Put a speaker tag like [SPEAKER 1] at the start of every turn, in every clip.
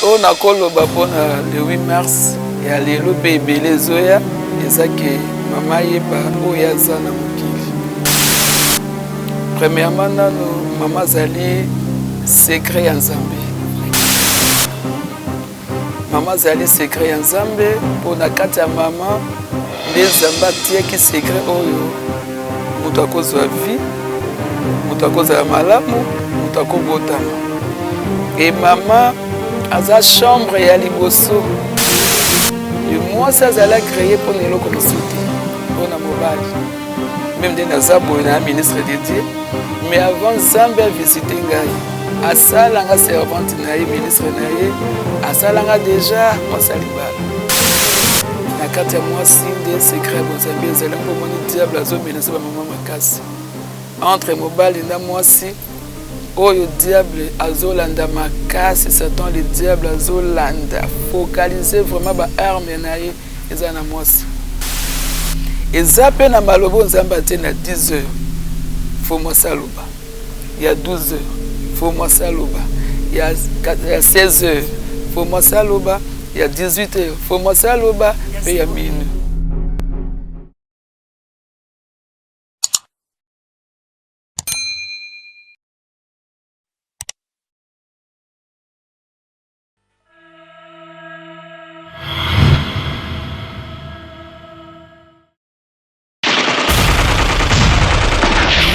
[SPEAKER 1] Oyo nakoloba mpona le 8 mars ya lelo mpe ebele ezoya eza ke mama ayeba oyo aza na mokili. Premièrement nano mama azali secret ya Nzambe. Mama azali secret ya Nzambe mpo na kati ya mama nde Nzambe atiaki secret oyo moto akozwa vie, moto akozala malamu, moto akobotama. E mama aza chambre ya liboso. Mwasi azala cree mpo na eloko mosusu te, mpo na mobali. Meme nde naza boye na ministre de Dieu, mais avant Nzambe a visite ngai, asala nga servante na ye, ministre na ye, asala nga deja mwasi ya libala. Na kati ya mwasi nde secret ya bonzambe ezali yango. Omoni diable azomenase bamama makasi entre mobali na mwasi oyo diable azolanda makasi. Satan le diable azolanda focaliser vraiment ba arme na ye eza na mwasi. Eza mpe na maloba oyo Nzambe atie na 10 heures fo mwasi aloba, ya 12 heures fo mwasi aloba, ya 16 heures fo mwasi aloba, ya 18 heures fo mwasi aloba, mpe ya minuit.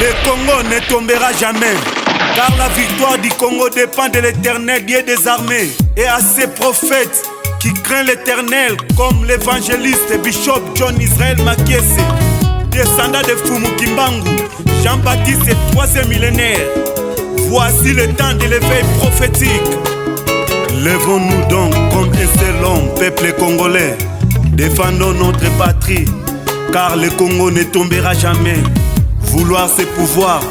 [SPEAKER 2] Le Congo ne tombera jamais, car la victoire du Congo dépend de l'Éternel Dieu des armées et à ses prophètes qui craignent l'Éternel, comme l'évangéliste Bishop John Israël Makiese, descendant de Fumu Kimbangu, Jean-Baptiste, troisième millénaire. Voici le temps de l'éveil prophétique. Levons-nous donc comme un seul homme, peuple congolais. Défendons notre patrie, car le Congo ne tombera jamais. Vouloir ses pouvoirs,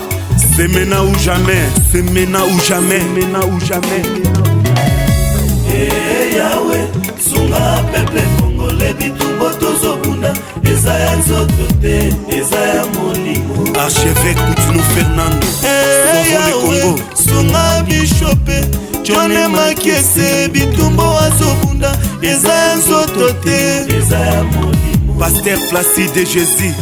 [SPEAKER 2] c'est maintenant ou jamais, c'est maintenant ou jamais, maintenant ou jamais.
[SPEAKER 3] Hey Yahweh, sunga peuple congolais, bitumba tozobunda eza ya nzoto te, eza ya molimo.
[SPEAKER 2] Archevêque Coutinho Fernando,
[SPEAKER 3] hey,
[SPEAKER 2] sauvons le Congo.
[SPEAKER 3] Sunga bishope John Makiese, bitumba azobunda eza ya nzoto te, eza ya molimo.
[SPEAKER 2] Pasteur Placide de Jésus,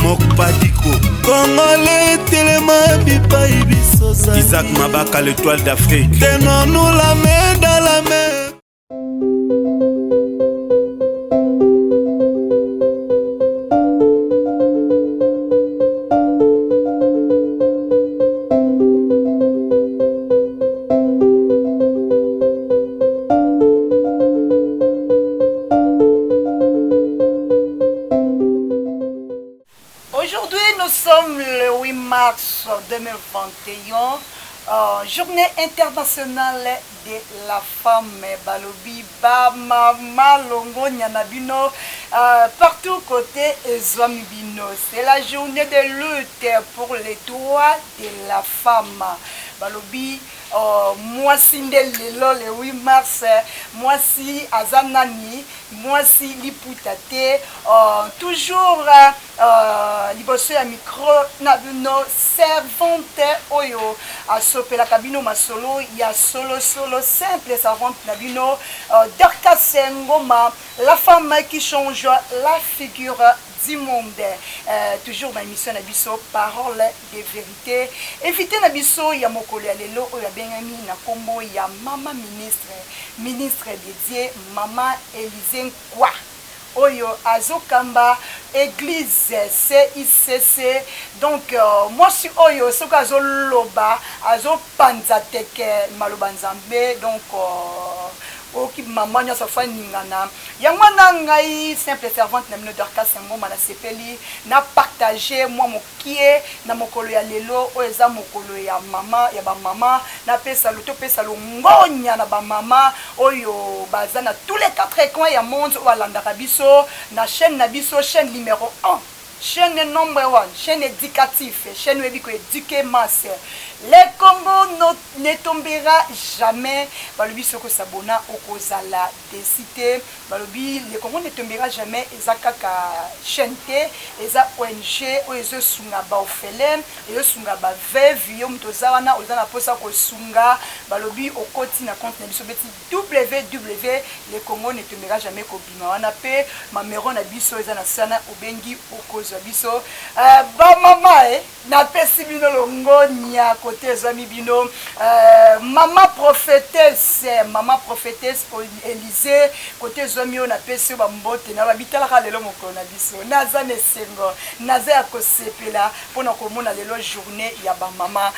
[SPEAKER 2] Mokpadiko.
[SPEAKER 3] Congolais telema bipai biso zali.
[SPEAKER 2] Isaac Mabaka, l'étoile d'Afrique.
[SPEAKER 3] Tenons-nous la main dans la main.
[SPEAKER 4] Aujourd'hui, nous sommes le 8 mars 2021, journée internationale de la femme. Balobi ba mama longonya na bino partout côté ezwami bino. C'est la journée de lutte pour les droits de la femme. Balobi mwasi nde lelo le 8 mars, mwasi aza nani, mwasi liputa te. Toujours liboso ya micro na bino servante oyo asopelaka bino masolo ya solo solo, simple servante na bino Dorcas Ngoma, la femme qui change la figure du monde. Toujours na émission na biso Parole de vérité. Invité na biso ya mokolo ya lelo oyo abengami na kombo ya mama ministre, ministre dédié mama Elysée Nkwa, oyo azokamba église CICC. Donc mwasi oyo soki azoloba azopanza teke maloba Nzambe. Donc oki mama nyonso afaningana yango wana. Ngai simple servante na bino Dorcas Ngoma, nasepeli na partage mwa mokie na mokolo ya lelo oyo eza mokolo ya mama, ya bamama. Napesa topesa longonya na bamama oyo baza na tous les quatre coins ya monde, oyo balandaka biso na chaîne na biso, chaîne numéro 1, chaîne number one, chaîne éducatif, chaîne oyebi koéduquer masse. Le Congo no, ne tombera jamais. Balobi soko sabona okozala desi te. Balobi le Congo ne tombera jamais eza kaka chaîne te, eza ONG oyo ezosunga ba orphelin, ezosunga ba veuve. Yo moto oza wana oza na posa kosunga, balobi okoti na compte na biso beti www le Congo ne tombera jamais kobima wana pe mamero na biso eza na sana obengi okozwa biso ba mama eh. Napesi bino longonya kote ezwami bino mama prophetesse, mama prophetesse Elysee kote ezwami yo, napesi yo bambote na babitalaka lelo mokolo na biso. Naza na esengo, naza ya kosepela mpona komona lelo journée ya bamama.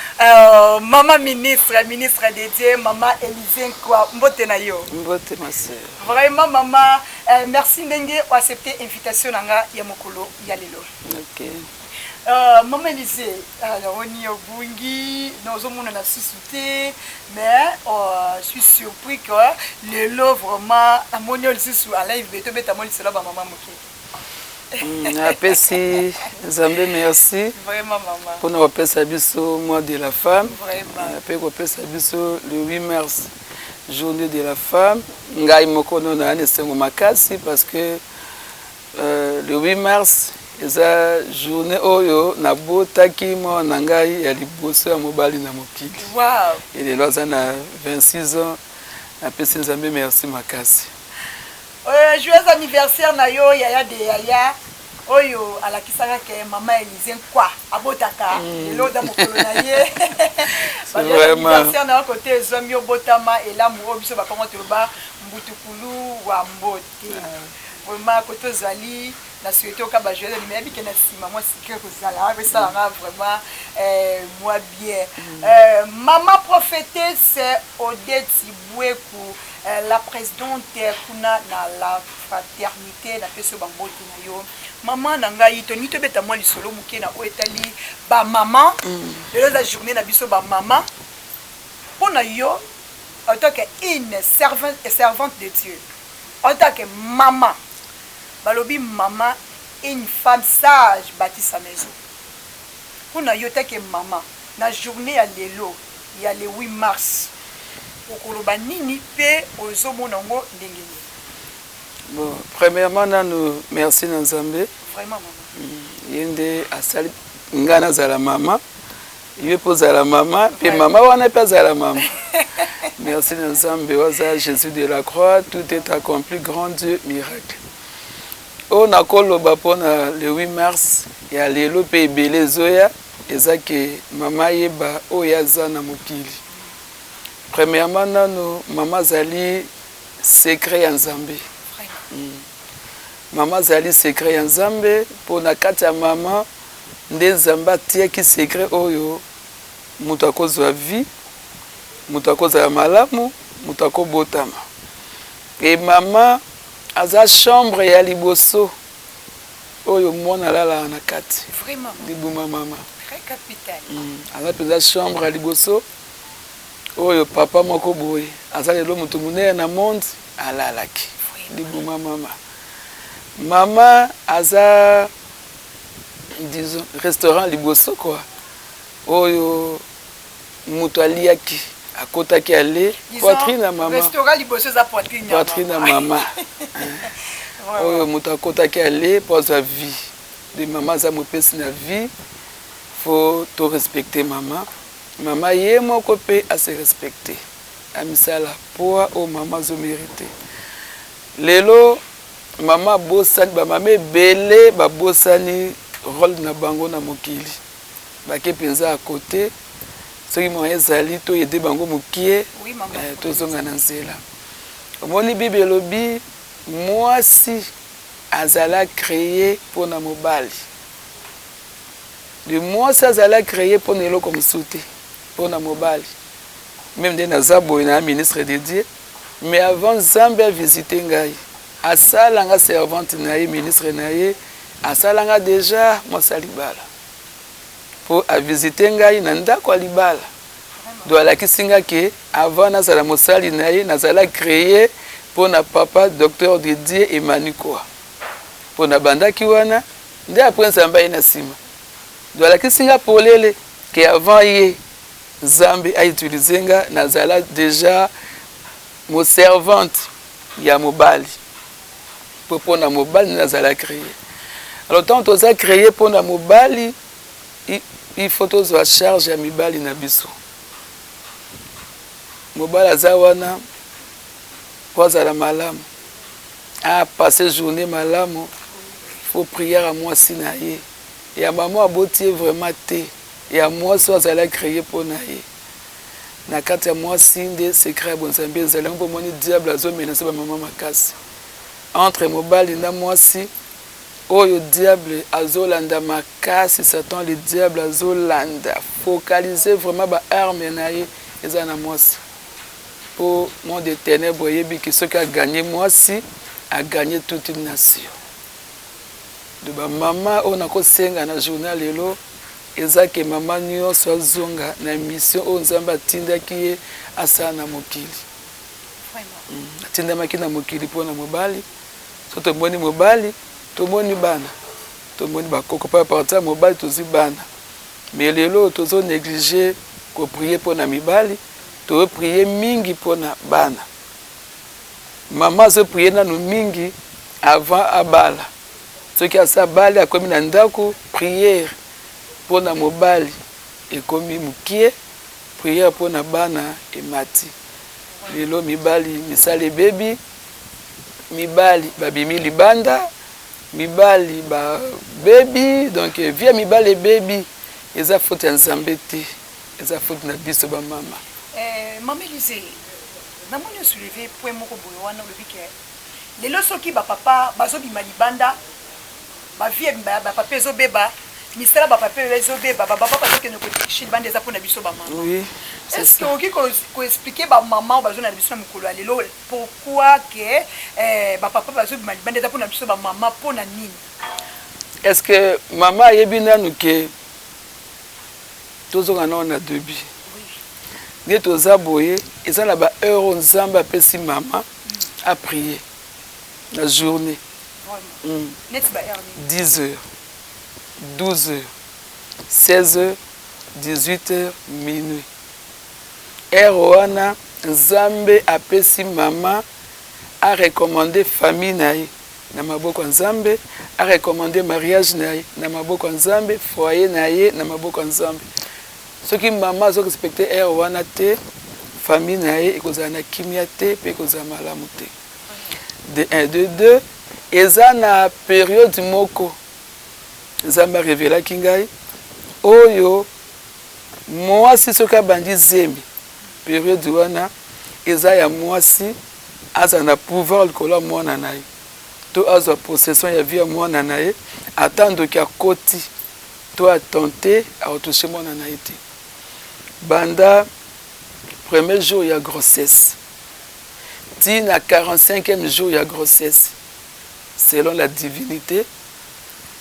[SPEAKER 4] Mama ministre, ministre de Dieu, mama Elysee Nkwa, mbote na yo.
[SPEAKER 1] Mbote ma sœur.
[SPEAKER 4] Vraiment mama, merci ndenge o accepter invitation na nga ya mokolo ya lelo.
[SPEAKER 1] Okay.
[SPEAKER 4] Mama Elysee, namoni obungi, nazomona na susu te, mais je suis surpris que lelo vraiment namoni yo lisusu à live beto beta mo lisolo ba mama moke.
[SPEAKER 1] Napesi Nzambe merci
[SPEAKER 4] vraiment mama
[SPEAKER 1] mpona kopesa biso mois de la femme,
[SPEAKER 4] vraiment
[SPEAKER 1] mpe kopesa biso le 8 mars, journée de la femme. Ngai moko no na esengo makasi parce que le 8 mars eza journée oyo nabotaki mwana na ngai ya liboso ya mobali na mokili. Elelo aza na 26 ans. Napesi Nzambe merci makasi.
[SPEAKER 4] Joyeux anniversaire na yo yaya de yaya oyo alakisaka ke mama Elysee Nkwa abotaka lelo oza mokolo na ye. Anniversaire na yo kote ezwami, obotama elamu oyo biso bakongo toloba mbutukulu wa mbote. Vraiment kote ozali na souhaite oka ba joyeux anniversaire, yebike na nsima mwa secret kozala esalanga vraiment mwa bien. Mama prophétesse Odette Bweku, la présidente kuna na la fraternité, napesi yo bambote na yo mama na ngai. Tolingi tobeta mwa lisolo moke na oyo etali bamama. Lelo eza journée na biso bamama. Mpo na yo en tant que une servante de Dieu, en tant que mama, balobi mama, une femme sage bâtit sa maison. Mpo na yo tant que mama, na journée ya lelo ya le 8 mars, okoloba nini mpe ozomona yango ndenge nini?
[SPEAKER 1] Bon, premièrement nanu merci na Nzambe.
[SPEAKER 4] Vraiment mama.
[SPEAKER 1] Ye nde asali ngai nazala mama, ye mpe ozala mama, mpe mama wana mpe azala mama. Merci na Nzambe waza Jésus de la croix, tout est accompli, grand Dieu, miracle. Oyo nakoloba mpona le 8 mars ya lelo mpe ebele ezoya eza ke mama ayeba oyo aza na mokili. Premièrement nanu mama azali secret ya Nzambe. Mama azali secret ya Nzambe mpo na kati ya mama nde Nzambe atiaki secret oyo moto akozwa vie, moto akozala malamu, moto akobotama. E mama aza chambre ya liboso oyo mwana alalaka na kati, libuma mama.
[SPEAKER 4] Très capital.
[SPEAKER 1] Aza mpenza chambre ya liboso oyo papa moko boye aza lelo moto monene na monde alalaki libuma mama. Mama aza, disons, restaurant liboso quoi oyo moto aliaki, akotaki ale poitrine ya mama.
[SPEAKER 4] Restaurant liboso eza poitrine
[SPEAKER 1] ya poitrine ya mama oyo moto akotaki ale po azwa vie de mama. Aza mopesi na vie, faut to respecter mama. Mama ye moko mpe ase respecte, amisala poa oyo mama azomérite. Lelo mama abosani, bamama ebele babosani rôle na bango na mokili, bake mpenza ya kote. Soki moyen ezali, toyede bango mokie, tozonga na nzela. Omoni, Bible elobi mwasi azala créé mpona mobali. De mwasi azala créé mpona eloko mosusu te, mpona mobali. Même nde naza boye na ministre de Dieu, mais avant Nzambe avisite ngai, asalanga servante na ye, ministre na ye, asalanga déjà mwasi ya libala mpo avisite ngai na ndako ya libala. Do alakisi nga ke avant nazala mosali na ye, nazala créé mpo na papa docteur de Dieu Emmanuel Kwa, mpo nabandaki wana nde après Nzambe aye na nsima. Do alakisi nga polele ke avant ye Nzambe a utiliser nga, nazala dejà mo servante ya mobali po pona mobali nde nazala cree. Alors tango toza cree pona mobali, il faut tozwa charge ya mibali na biso. Mobali aza wana po azala malamu, a passer journee malamu, faut prière ya mwasi na ye, ya maman aboti ye vraiment te, ya mwasi oyo azala cree po na ye. Na kati ya mwasi nde secret ya bonzambe ezali, yango bomoni diable azo menacer ba maman makasi. Entre mobali na mwasi oyo diable azolanda makasi, Satan le diable azolanda focaliser vraiment ba armes na ye eza na mwasi. Po monde de tenèbres eyebi que soki a gagner mwasi, a gagner toute une nation. Donc ba mama oyo nakosenga na journée ya lelo eza ke mama nyonso azonga na mission oyo Nzambe atindaki ye asala na mokili. Atindamaki na mokili mpo na mobali. Soki tomoni mobali, tomoni bana, tomoni bakoko. Mpo à partir ya mobali tozwi bana. Mais lelo tozo negliger ko prier mpo na mibali, tozo prier mingi mpo na bana. Mama azo prier nanu mingi avant abala. Soki asi abali akomi na ndaku, prière mpo na mobali ekomi mukie, prière mpo na bana emati. Lelo mibali misala ebebi, mibali babimi libanda, mibali ba bebi, donc vie ya mibali ebebi. Eza faute ya Nzambe te, eza faute na biso ba mama.
[SPEAKER 4] Eh, mama Elise, namoni o soulever point moko boye wana olobi ke lelo soki ba papa bazobima libanda, ba vie ya ba papa ezobeba, misala ba papa ezobeba, ba papa bazokende kotriche libanda, eza mpona biso ba mama.
[SPEAKER 1] Oui, c'est
[SPEAKER 4] Est-ce que
[SPEAKER 1] ça.
[SPEAKER 4] okoki koexpliquer ba mama oyo bazolanda biso na mokolo ya lelo pourquoi ke ba papa bazobima libanda eza mpona biso ba mama, mpona nini?
[SPEAKER 1] Est-ce que mama ayebi nanu ke tozonga nano na début? Nde toza boye, eza na ba heure oyo Nzambe apesi mama a prier na journée.
[SPEAKER 4] Neti ba heure nini?
[SPEAKER 1] 10 heures, 12 heures, 16 heures, 18 heures, minuit. Heure wana Nzambe apesi mama a recommander famille na ye na maboko ya Nzambe, a recommander mariage na ye na maboko ya Nzambe, foyer na ye na maboko ya Nzambe. Soki mama azo respecter heure wana te, famille na ye ekozala na kimia te pe ekozala malamu te. De 1, de 2, eza na periode moko Nzambe a revelaki ngai oyo muasi soki abandi zemi, periode wana eza ya muasi azala na pouvoir likolo ya mwana na ye to azwa possession ya vie ya mwana na ye, ata ndoki akoti to a tenter ako toucher mwana na ye te. Banda premier jour ya grossesse ti na 45e jour ya grossesse, selon la divinite,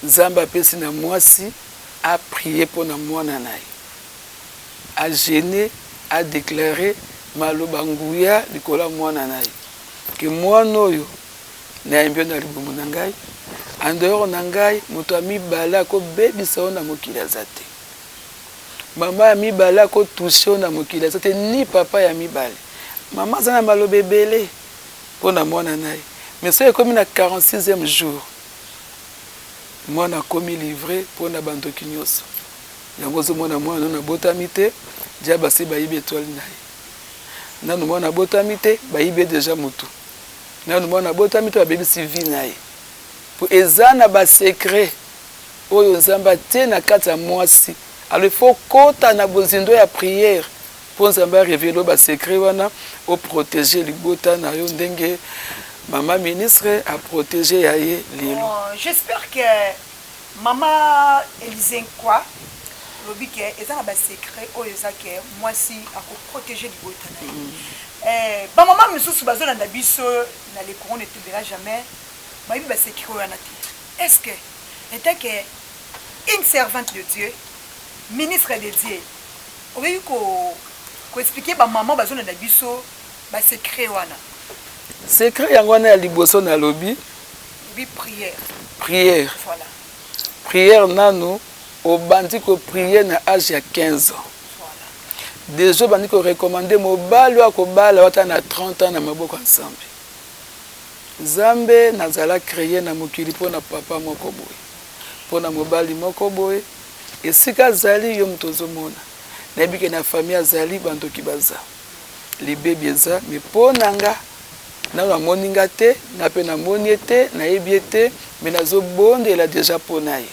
[SPEAKER 1] Nzambe apesi na mwasi a prier pona mwana na ye, a jeune, a declarer maloba nguya likolo ya mwana na ye que mwana oyo nayambi yo na libumu na ngai, en dehors na ngai moto ya mibale akobebisa yo na mokili aza te. Mama ya mibale ako toucher yo na mokili aza te, ni papa ya mibale. Mama aza na maloba ebele pona mwana na ye, mais soki ekomi na 46e jour, mwana akomi livre pona ba ndoki nioso. Yango ozo mona mwana nanu abotami te, diable asi bayibi etoile na ye. Nanu mwana abotami te, bayibi ye dejà mutu. Nanu mwana abotami te, babebisi vie na ye. Po eza na ba secret oyo Nzambe atie na kati ya mwasi. Alors il faut okota na bozindo ya prière po Nzambe a reveler yo ba secret wana, o proteger libota na yo ndenge mama ministre a proteger ya ye lelo.
[SPEAKER 4] Bon, j'espère que mama Elise Nkwa olobi ke eza na ba secret oyo eza ke mwasi ako proteger libota na ye. Eh, ba mama misusu bazolanda biso na le Congo ne tombera jamais, bayebi ba secret wana te. Est-ce que en tant que une servante de Dieu, ministre de Dieu, okoki ko ko expliquer ba mama bazolanda biso ba secret wana?
[SPEAKER 1] Secret yango wana ya liboso nalobi.
[SPEAKER 4] Lobi prière.
[SPEAKER 1] Prière.
[SPEAKER 4] Voilà.
[SPEAKER 1] Prière nanu obandi ko prier na age ya 15 ans.
[SPEAKER 4] Voilà.
[SPEAKER 1] Dejà obandi ko recommander mobali oyo akobala yo ata na 30 ans na maboko ya Nzambe. Nzambe nazala cree na mokili mpo na papa moko boye, mpo na mobali moko boye, esika azali yo moto ozomona. Nayebi ke na famille azali ba ndoki baza, libebi eza mais mpo na nga nanu amoni nga te, nga mpe namoni ye te, nayebi ye te mais nazobondela dejà mpo na ye.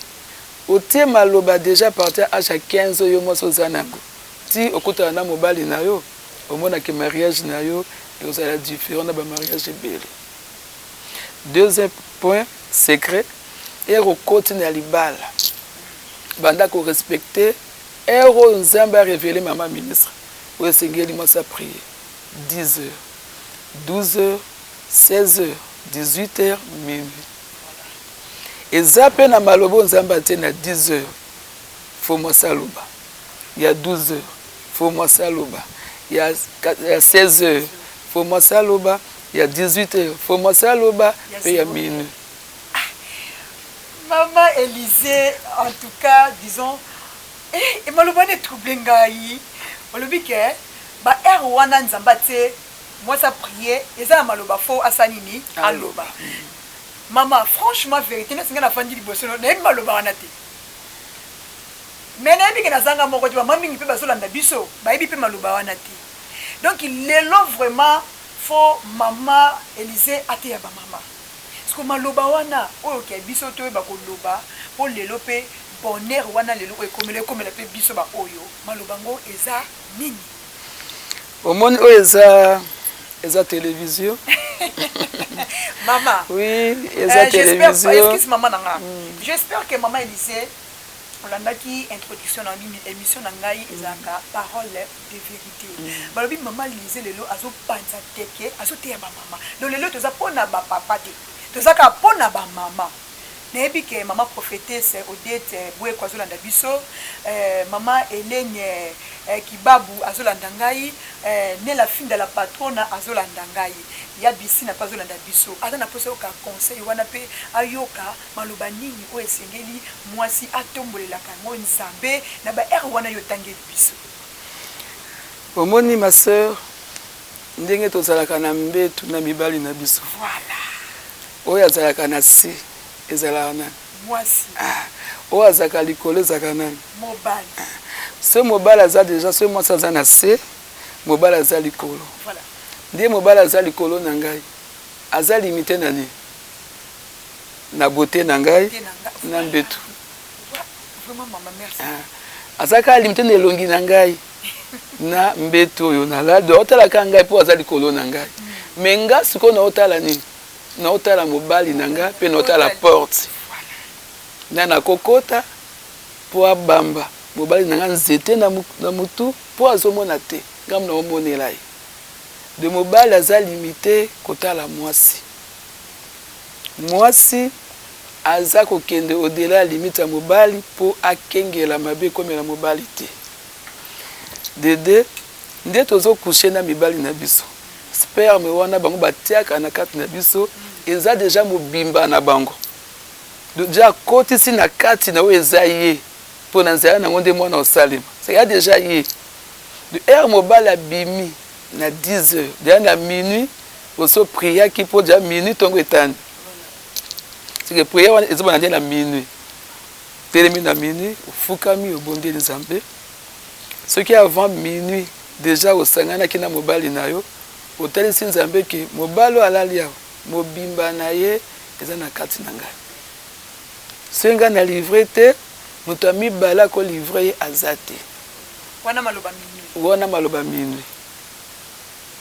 [SPEAKER 1] Otie maloba dejà à partir ya age ya 15 oyo yo mwasi oza na yango ti okutana na mobali na yo omona ke mariage na yo ekozala different na ba mariage ebele. Deuxième point secret heure okoti na libala banda ko respecter heure oyo Nzambe a reveler mama ministre oyo esengeli mwasi a prier 10 heures, 12 heures, 16 heures, 18 heures, minuit. Eza pe na maloba oyo Nzambe atie na 10 heures faut mwasi aloba, ya 12 heures faut mwasi aloba, ya 16 heures faut mwasi aloba, ya 18 heures faut mwasi aloba pe ya minuit.
[SPEAKER 4] Maman Elysee en tout cas disons eh maloba wana e trouble ngai olobi ke ba heure wana Nzambe atie mwasi a prier eza na maloba faut asala nini aloba. Mama franchement verite neti nga nafandi liboso no nayebi maloba wana te mais nayebi ke naza nga moko te ba mama mingi pe bazolanda biso bayebi pe maloba wana te donc lelo vraiment faut mama Elise ateya ba mama parce que maloba wana oyo ke biso toyeba koloba po lelo pe bonheur wana lelo oyo ekomela ekomela pe biso ba oyo maloba ngo eza nini?
[SPEAKER 1] Omoni oyo eza eza television.
[SPEAKER 4] Mama.
[SPEAKER 1] Oui, eza euh, television.
[SPEAKER 4] Excuse maman na nga. Mm. J'espère que maman Elysée olandaki introduction na émission na ngai ezalaka parole de vérité. Mm. Balobi maman Elysée lelo azopanza teke, azoteya ba mama. Donc lelo toza pona ba papa te. Toza kaka pona ba mama. Nayebi ke mama prophetesse Odette Bueko azolanda biso, eh, mama Helene eh, Kibabu azolanda ngai, eh, Nella Finda la patrona azolanda ngai, ya Bisina pe azolanda biso. Aza na posa ayoka conseil wana pe ayoka maloba nini oyo esengeli mwasi atombolelaka yango Nzambe na ba heure wana yo otangeli biso.
[SPEAKER 1] Omoni ma soeur ndenge tozalaka na mbetu na mibali na biso.
[SPEAKER 4] Voilà.
[SPEAKER 1] Oyo azalaka na se ezalaka nani?
[SPEAKER 4] Mwasi.
[SPEAKER 1] Ah, oyo azalaka likolo ezalaka nani?
[SPEAKER 4] Mobali.
[SPEAKER 1] Ah. Soki mobali aza deja, soki mwasi aza na se, mobali aza likolo.
[SPEAKER 4] Voilà.
[SPEAKER 1] Nde mobali aza likolo na ngai, aza limite na nini? Na beauté na ngai, na mbetu.
[SPEAKER 4] Vraiment maman, merci.
[SPEAKER 1] Ah. Aza kaka limite na elongi na ngai. Na mbetu oyo nalali, otalaka ngai mpo aza likolo na ngai. Mm. Mais nga sikoyo naotala nini? Naotala mobali na nga mpe naotala porte na nakokota mpo abamba mobali na nga nzete na mutu mpo azomona te, nga naomonela ye. De mobali aza limite kotala mwasi, mwasi aza kokende au-delà ya limite ya mobali mpo akengela mabe ekomela mobali te. De deux, nde tozo coucher na mibali na biso, sperme wana bango batiaka na kati na biso eza dejà mobimba na bango, dejà akotisi na kati na oyo eza ye po na nzela na yango nde mwana osalema, ya dejà ye. De heure mobali abimi na 10 heures dejà na minuit oso priaki po dejà minuit tongo etani, seke prière wana ezobanda nde na minuit, telemi na minuit ofukami obondeli Nzambe. Soki avant minuit dejà osanganaki na mobali na yo, otalisi Nzambe ke mobali oyo alali awa, mobimba na ye eza na kati na ngai. Soki ngai na livre te, moto ya mibale ako livre ye aza te.
[SPEAKER 4] Wana maloba minuit.
[SPEAKER 1] Wana maloba minuit.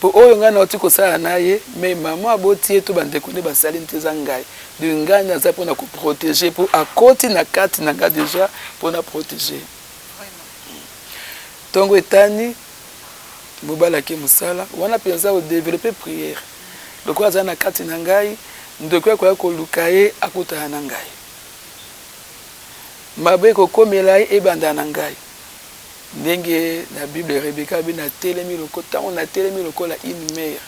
[SPEAKER 1] Po oyo ngai nauti kosala na ye, mais maman aboti ye to bandeko nde basali nte eza ngai. Donc ngai naza pona ko proteger po akoti na kati na ngai dejà pona proteger. Tongo etani, mobali ake mosala, wana penza o developper prière. Lokola aza na kati na ngai, ndoki oyo akoya koluka ye akutana na ngai. Mabe ekokomela ye ebanda na ngai. Ndenge na Bible Rebecca alobi natelemi lokola, tango natelemi lokola une mère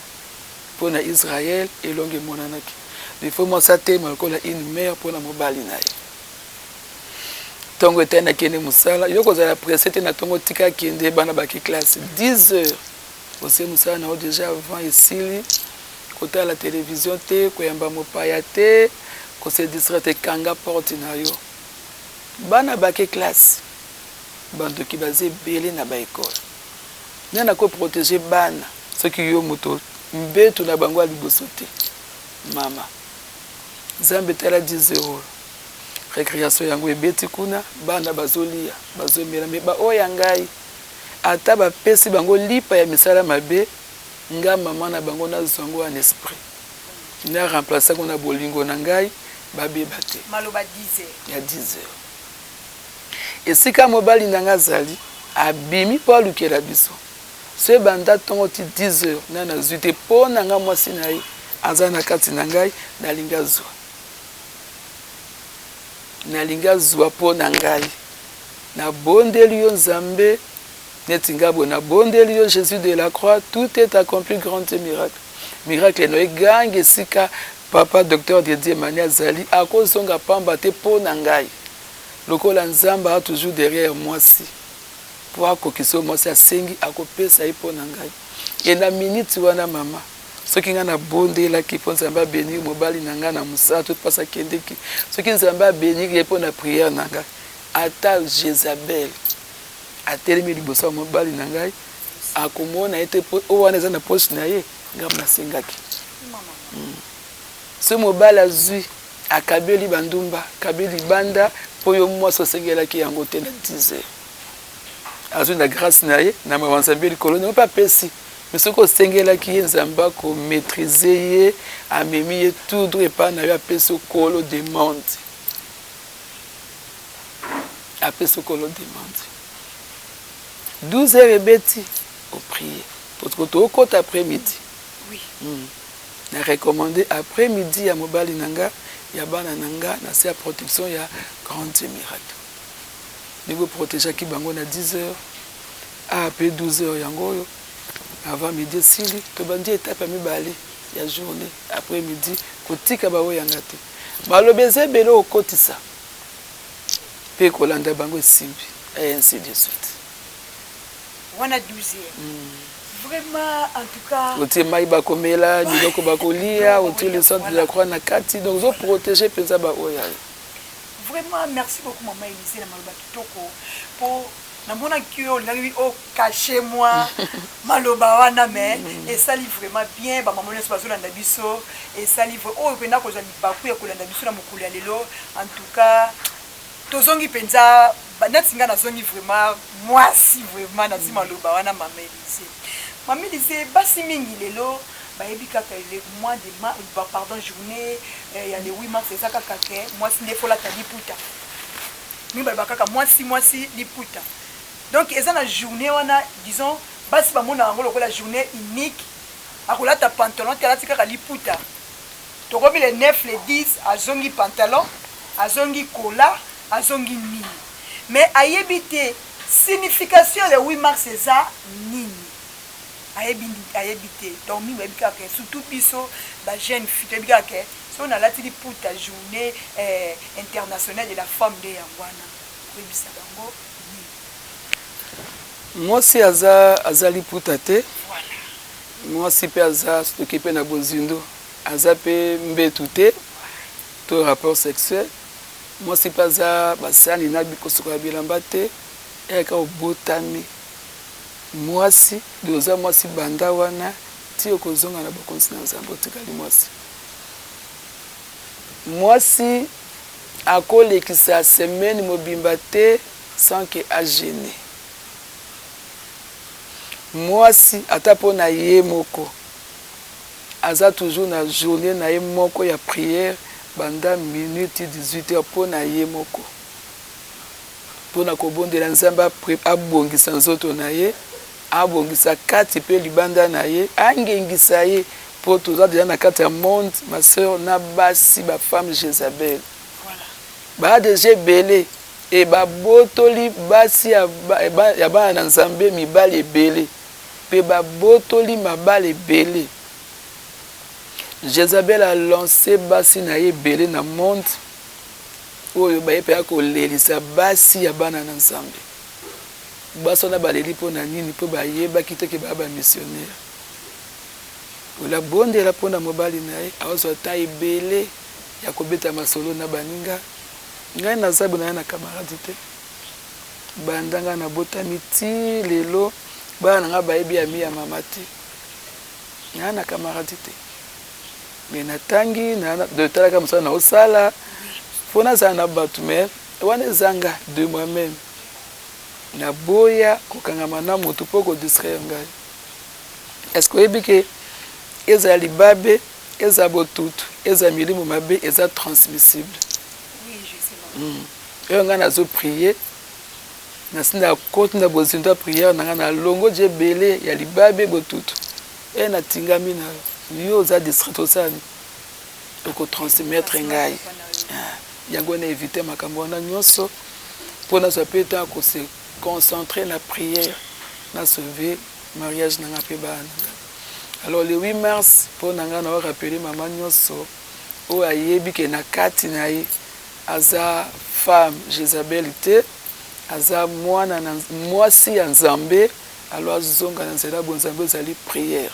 [SPEAKER 1] mpo na Israël, elonga emonanaki. Il faut mwasi atelema lokola une mère mpo na mobali na ye. Ntongo etali nakende mosala, yo kozala presse te na ntongo, tika akende, bana bake classe 10 heures, osili mosala na yo déjà avant esili, kotala télévision te, koyamba mopaya te, kose distraire te, kanga porte na yo. Bana bake classe, bandoki baza ebele na baekole. Nani akoprotéger bana soki yo moto mbeto na bango ya liboso te? Mama Nzambe, tala 10 heures, récréation yango ebeti kuna, bana bazolia, bazomela, me baoyo ya ngai ata bapesi bango lipa ya misala mabe, nga mama na bango nazwa yango en esprit, na remplace yango na bolingo na ngai, babeba te.
[SPEAKER 4] Maloba 10 heures.
[SPEAKER 1] Ya 10 heures, esika mobali na ngai azali, abimi mpo alukela biso. So ebanda ntongo ti 10 heures, ngai nazwi te mpo na ngai. Mwasi na ye aza na kati na ngai, nalingi azwa, nalingi azwa mpo na ngai. Nabondeli yo Nzambe, neti ngai boye, nabondeli yo Jésus de la croix, tout est accompli, grand miracle, miracle no egangi esika papa docteur Didier Mani azali, akozonga pamba te mpo na ngai. Lokola Nzambe aza toujours derrière mwasi mpo akokisa oyo mwasi asengi, akopesa ye mpo na ngai. E na miniti wana, mama, soki ngai nabondelaki mpo Nzambe abénir mobali na ngai na mosala to mpasi akendeki, soki Nzambe abénir ye mpo na prière na ngai, ata Jezabel atelemi liboso ya mobali na ngai, akomona ye te mpo oyo wana eza na poche na ye. Ngai nasengaki so mobali azwi, akabeli bandumba, akabeli libanda, mpo yo mwasi osengelaki yango te. Na 10 heures azwi na grâce na ye, na mawa Nzambe likolo nango mpe apesi. Mais soki osengelaki ye, Nzambe akomaîtriser ye, amemi ye tout droit epai na yo, apesi okolo demande, apesi okolo demande. 12 heures ebeti, oprier parce que tokota après midi. Na recommande après midi ya mobali na nga, ya bana na nga, na se ya protection ya grand Dieu miracle. Ndenge oprotégeaki bango na 10 heures a pe 12 heures, yango oyo avant midi esili, tobandi étape ya mibale ya journée après midi. Kotika baoyanga te, maloba eza ebele, okotisa mpe kolanda bango esimbi, et ainsi de suite.
[SPEAKER 4] Wana 12 heures. Vraiment, en tout cas.
[SPEAKER 1] Otie mai bakomela, biloko bakolia, otie le sang de la croix na kati, donc ozoprotéger mpenza baoyo ayo.
[SPEAKER 4] Vraiment, merci beaucoup, mama Élysée, na maloba kitoko, mpo namonaki yo olingaki ocacher moi maloba wana, mais esali vraiment bien. Bamama nyonso bazolanda biso, esali oyo mpenza kozwa libaku ya kolanda biso na mokolo ya lelo. En tout cas, tozongi mpenza neti ngai nazongi vraiment mwasi, vraiment nazwi maloba wana, mama Élysée. Mama Élysée, basi mingi lelo bayebi kaka le mois de ma, pardon, journée ya le 8 mars eza kaka ke mwasi nde folata liputa. Mingi balobaka kaka mwasi, mwasi liputa. Donc eza na journée wana, disons basi bamonaka yango lokola journée unique, akolata pantalon te, alati kaka liputa. Tokomi le 9, le 10, azongi pantalon, azongi kola, azongi nini, mais ayebi te signification ya le 8 mars eza nini, ayebi, ayebi te. Donc mingi bayebi kaka, surtout biso bajeune fille, toyebi kaka ke soki nalati liputa, journée internationale de la femme nde yango wana. Koyebisa bango
[SPEAKER 1] nini? Mwasi aza liputa te. Mwasi mpe aza soki mpe na bozindo, aza mpe mbetu te to rapport sexuel. Mwasi mpe aza basani na kosukola bilamba te. Eyaka obotami mwasi de, oza mwasi banda wana ti okozonga na bokonzi na Nzambe, otikali mwasi. Mwasi akolekisa semaine mobimba te sans ke ajeûner. Mwasi ata mpo na ye moko aza toujours na journée na ye moko ya prière, banda minuit ti 18 heures, mpo na ye moko, mpona kobondela Nzambe abongisa nzoto na ye, abongisa kati mpe libanda na ye, angengisa ye, mpo toza deja na kati ya monde, ma sœur, na basi bafemme Jézabel baa deja ebele e babotoli basi ya bana na Nzambe, mibali ebele mpe babotoli mabala ebele. Jézabel alancé basi na ye ebele na monde. oyo baye mpenza kolelisa basi ya bana na Nzambe. Basi wana baleli mpo na nini? Mpo bayebaki te ke baya ba missionnaire. Ola bondela mpo na mobali na ye, aozwa temps ebele ya kobeta masolo na baninga. Ngai naza boye, naza na camarade te. Banda ngai nabotami ti lelo, bana na ngai bayebi ami ya mama te. Naza na camarade te. Mais natangi, talaka mosala naosala mpo nazala na bato, mais wana eza nga de moi-même. Naboya kokangama na motu mpo kodistraire ngai. Est-ce que oyebi ke ezala libabe, ezala botutu, ezala milimo mabe, eza transmissible?
[SPEAKER 4] Oui, je sais, maman.
[SPEAKER 1] Oyo ngai nazo prier, nasi nakoti na bozindo ya prière na ngai, nalongo je ebele ya libabe, botutu. E natingami na yo, yo oza distrait, osala nini? Okotransmettre ngai. Yango na éviter makambo wana nyonso mpo nazwa mpe ntango kose concentrer na prière, na sauver mariage na ngai mpe bana na ngai. Alors le 8 mars, mpo na ngai na rappeler mama nyonso oyo ayebi ke na kati na ye aza femme Jézabel te, aza mwana na mwasi ya Nzambe, alors azonga na nzela bonzambe, ezali prière.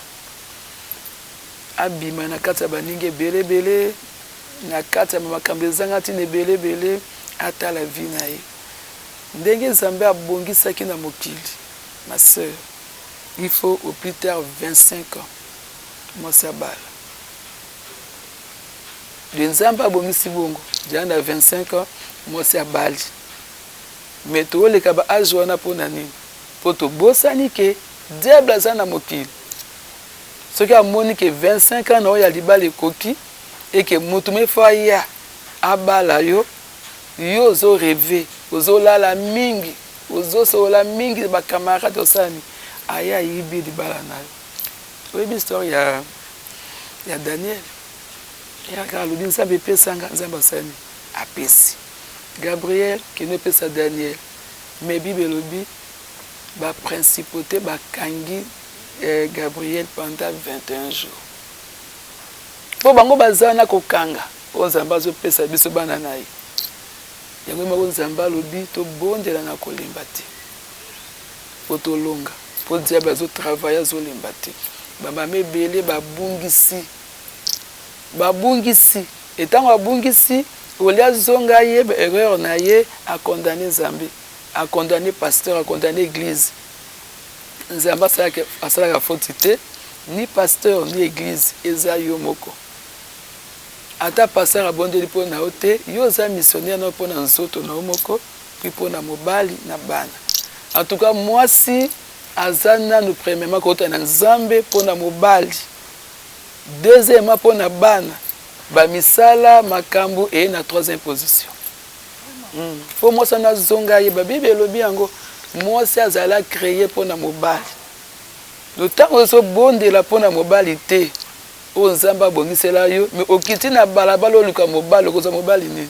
[SPEAKER 1] Abima na kati ya baninga ebele ebele, na kati ya makambo ezanga ntina ebele ebele, atala vie na ye ndenge Nzambe abongisaki na mokili. Ma sœur, il faut au plus tard 25 ans mwasi abala. De Nzambe abongisi bongo jaa na 25 ans mwasi abali. Mais tooleka ba age wana mpo na nini? Mpo tobosani ke diable aza na mokili. Soki amoni ke 25 ans na oyo ya libala ekoki, eke motu mefo aya abala yo, yo ozorêver, ozolala mingi, ozosolola mingi, bacamarade, osala nini, aya ayibi libala na yo. Oyebi histoire ya Daniel? Yaka alobi: "Nzambe epesanga." Nzambe asali, apesi Gabriel: "Kende epesa Daniel." Mais Bible elobi baprincipauté bakangi Gabriel pendant 21 jours, mpo bango baza na kokanga oyo Nzambe azopesa biso bana na ye. Yango moko Nzambe alobi tobondela na kolemba te mpo tolonga, mpo diable azotravailler, azolemba te. Bamama ebele babungisi, babungisi. Etango abungisi, olia azonga, ayeba erreur na ye, acondamner Nzambe, acondamner pasteur, acondamner église. Nzambe asalaka faute te, ni pasteur ni église, eza yo moko. Ata pasteur abondeli mpo na yo te, yo oza missionnaire na yo mpo na nzoto na yo moko, puis mpo na mobali na bana. En tout cas, mwasi aza nanu premièrement kouta na Nzambe mpo na mobali, deuxièmement mpo na bana, bamisala makambo eye na troisième position. Fo mwasi wana azonga, ayeba Bible elobi yango: mwasi azala créé mpo na mobali. Ntango ozobondela mpo na mobali te oyo Nzambe abongisela yo, mais okiti na balabala oluka mobali, okozwa mobali nini?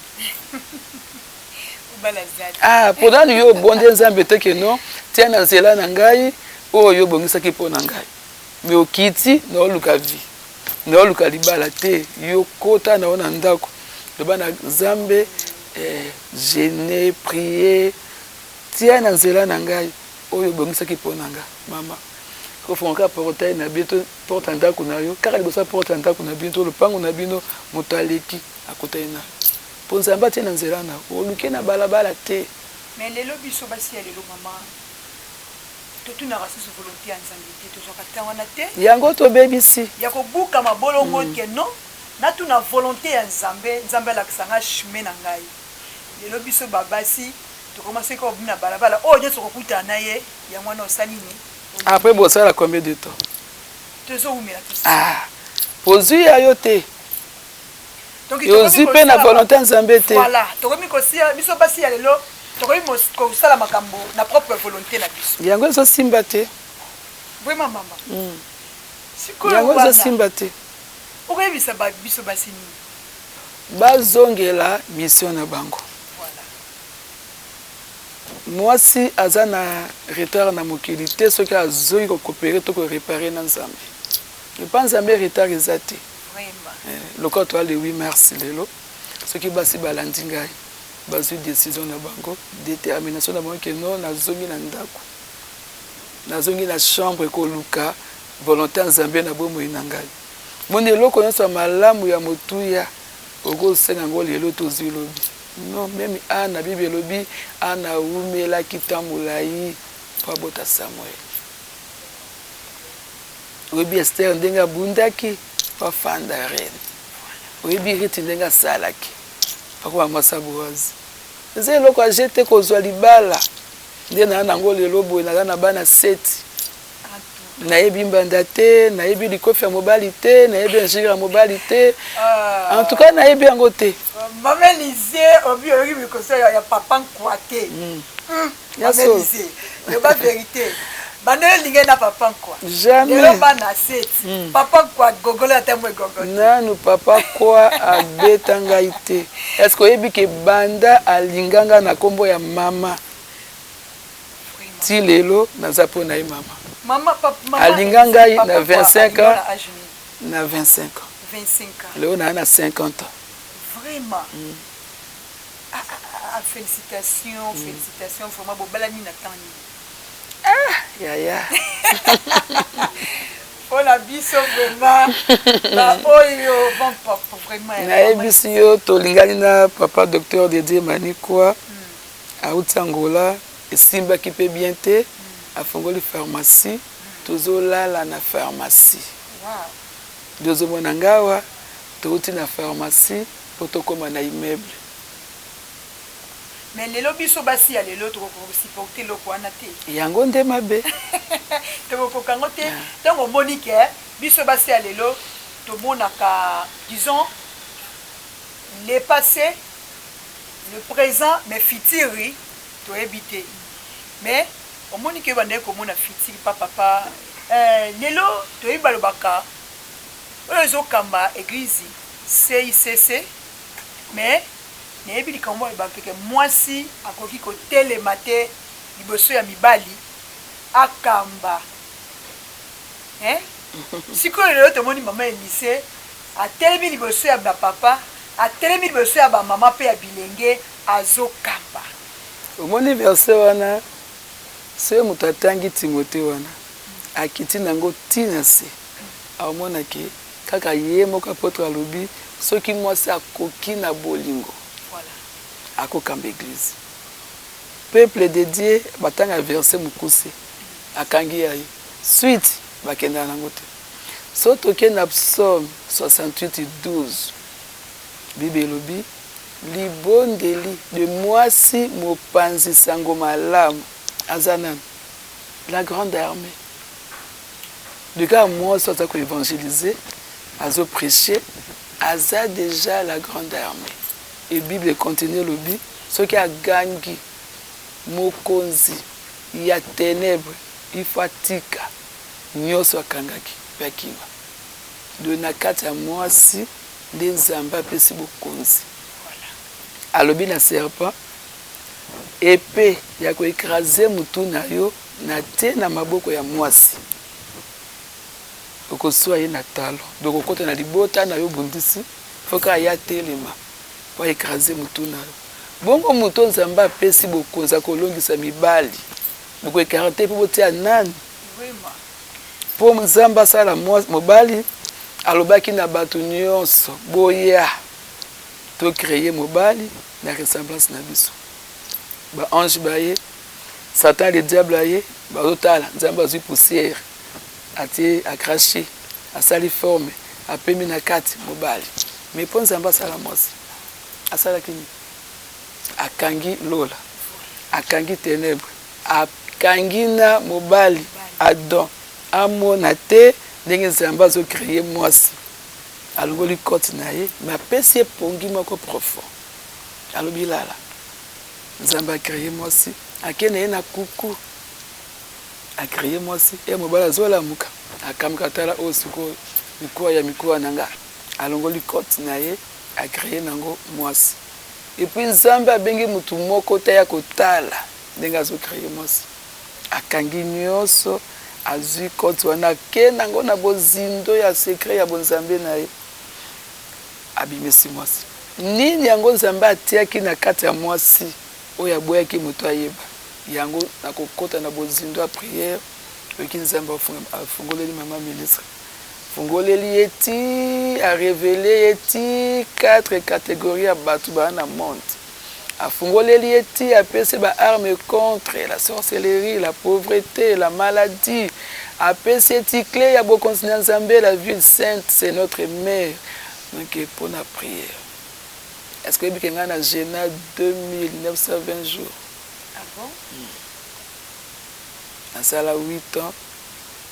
[SPEAKER 1] Ah, mpo nani yo obonde Nzambe te ke non, tia na nzela na ngai oyo yo obongisaki mpo na ngai? Mais okiti na oluka vie, na oluka libala te. Yo kota na yo na ndako, loba na Nzambe, jeûne, prie, tia na nzela na ngai oyo obongisaki mpo na nga. Mama, kofonga portail na bino to porte ya ndako na yo, kaka liboso ya porte ya ndako na bino to lopango na bino, moto aleki akutani na yo, mpo Nzambe atie na nzela na yo, oluki na balabala te.
[SPEAKER 4] Mais lelo biso basi ya lelo, mama, totunaka susu volonté ya Nzambe te, tozwaka ntan wana te.
[SPEAKER 1] Yango tobebisi.
[SPEAKER 4] Ya kobuka mabolongo ke non, natuna volonté ya Nzambe, Nzambe alakisa nga chemin na ngai. Lelo biso babasi tokoma soki obimi na balabala, oyo nyonso kokutana na ye, yango wana osali nini?
[SPEAKER 1] Après bosala combien de temps?
[SPEAKER 4] Tozowumela.
[SPEAKER 1] Ah, ozwi ya yo te, ozwi mpe na volonté ya Nzambe te.
[SPEAKER 4] Voilà, tokomi kosia biso basi ya lelo, tokomi kosala makambo na propre volonté na biso.
[SPEAKER 1] Yango ezosimba te.
[SPEAKER 4] Vraiment, mama.
[SPEAKER 1] Yango ezosimba te.
[SPEAKER 4] Okoyebisa biso basi nini?
[SPEAKER 1] Bazongela mission na bango. Mwasi aza na retard na mokili te soki azongi kocoopérer to koréparer na Nzambe. Epa Nzambe retard eza te. Lokola toa le 8 mars lelo, soki basi balandi ngai. Bazwi decision na bango, determination na bango ke non, nazongi na ndako, nazongi na chambre koluka volonte ya Nzambe na bomoi na ngai. Moni eloko nyonso ya malamu ya motuya okosenga yango lelo to ozwi lobi. Non, meme Anna, Bible elobi Anna awumelaki temps molayi mpo abota Samuel. Oyebi Esther ndenge abundaki mpo afanda reine. Oyebi Ruth ndenge asalaki akoma mwasi ya Boaz. Eza eloko ya jeu te kozwa libala nde naa nango lelo boye naza na bana seti nayebi mbanda te nayebi likofi ya mobali te nayebi injure ya mobali te ah. En tout cas nayebi yango te.
[SPEAKER 4] Mama Elise obi oyoki mikoso ya papa nkwa te. Mama Elise loba verite banda olingai na papa nkwa
[SPEAKER 1] jamais
[SPEAKER 4] lelo bana seti. Papa nkwa gogolo ata mwa egogo
[SPEAKER 1] nanu papa kwa abeta ngai te. Est ce que oyebi ke banda alinga ngai na kombo ya mama ti lelo naza mpo na ye mama.
[SPEAKER 4] Mama,
[SPEAKER 1] mama alinga ngai na 25 ans, na 25 ans.
[SPEAKER 4] 25 ans
[SPEAKER 1] lelo naa na 50 ans.
[SPEAKER 4] Vraiment. Ah, ah, ah, félicitations. Félicitations vraiment. Bobalani na temps nini?
[SPEAKER 1] Ah yaya.
[SPEAKER 4] Mpona biso vraiment baoyo bon papa vraiment.
[SPEAKER 1] Nayebisi yo tolingani na papa docteur Didier Manikwa. Auti Angola, esimbaki mpe bien te, afongoli pharmacie, tozolala na pharmacie. Nde ozomona nga awa, touti na pharmacie mpo tokóma na immeuble.
[SPEAKER 4] Mais lelo biso basi ya lelo tokokoka kosupporte eloko wana te.
[SPEAKER 1] Yango nde mabe.
[SPEAKER 4] Tokokoka yango te. Ntango omoni ke biso basi ya lelo tomonaka, disons, le passé, le présent, mais futur toyebi te. Mais omoni ke bandaki komona futur pa papa. Lelo toyebi balobaka oyo ezokamba église CICC, mais nayebi likambo balobaka ke mwasi akoki kotelema te liboso ya mibali akamba, hein? Sikoyo lelo tomoni mama Elise atelemi liboso ya bapapa, atelemi liboso ya bamama mpe ya bilenge, azokamba.
[SPEAKER 1] Omoni verset wana, soki moto atangi Timothée wana akiti nango ntina se aomonake kaka ye moko apôtre alobi soki mwasi akoki na bolingo akokamba église. Peuple de Dieu batanga verset mokuse akangi ya ye suite bakendaka nango te. So toke na psaume 68 12, Bible elobi libondeli de mwasi mopanzi sango malamu aza nani? La grande armée. De kaka mwasi aza koevangeliser, azoprêcher, aza déjà la grande armée. Et Bible continue elobi soki agangi mokonzi ya ténèbre il faut atika nyonso akangaki mpe akima. De na kati ya mwasi nde Nzambe apesi bokonzi. Alobi na serpent épée ya koécraser mutu na yo na tie na maboko ya mwasi, okoswa ye na talo. Donc okota na libota na yo bundisi faut kaka ya telema po écraser mutu na yo. Bongo moto Nzambe apesi bokonzi ya kolongisa mibali, bokoécarte mpo botia nani? Mpo Nzambe asala mobali, alobaki na bato nyonso boya tocreye mobali na ressemblance na biso. Baange baye, Satan le diable aye, bazotala Nzambe azwi poussière atie acrache asali forme apemi na kati mobali. Mais mpo Nzambe asala mwasi asalaki nini? Akangi lola, akangi ténèbre, akangi na mobali Adam amona te ndenge Nzambe azocreye mwasi. Alongoli kote na ye me apesi ye pongi moko profond, alobi lala. Nzambe acreye mwasi, ake na ye na kuku, acreye mwasi e mobali azolamuka akamuka tala oyo sikoyo mikuwa ya mikuwa na nga. Alongoli kote na ye acreye nango mwasi. Et puis Nzambe abengi mutu moko te ya kotala ndenge azocreye mwasi. Akangi nyonso, azwi kote wana ake nango na bozindo ya secret ya bonzambe na ye, abimisi mwasi. Nini yango Nzambe atiaki na kati ya mwasi oyo aboyaki moto ayeba yango? Nakokota na bozindo ya prière, oyoki Nzambe afungoleli mama ministre, afungoleli ye ti a reveler ye ti quatre categories ya bato baa na monde, afungoleli ye ti apesi ba armes contre la sorcellerie, la pauvreté, la maladie, apesi ye ti cle ya bokonzi na Nzambe, la ville sainte, c'est notre mère. Donc pona prière, est-ce que oyebi ke ngai na jeuna 2920 jours?
[SPEAKER 4] Ah bon?
[SPEAKER 1] Nasala 8 ans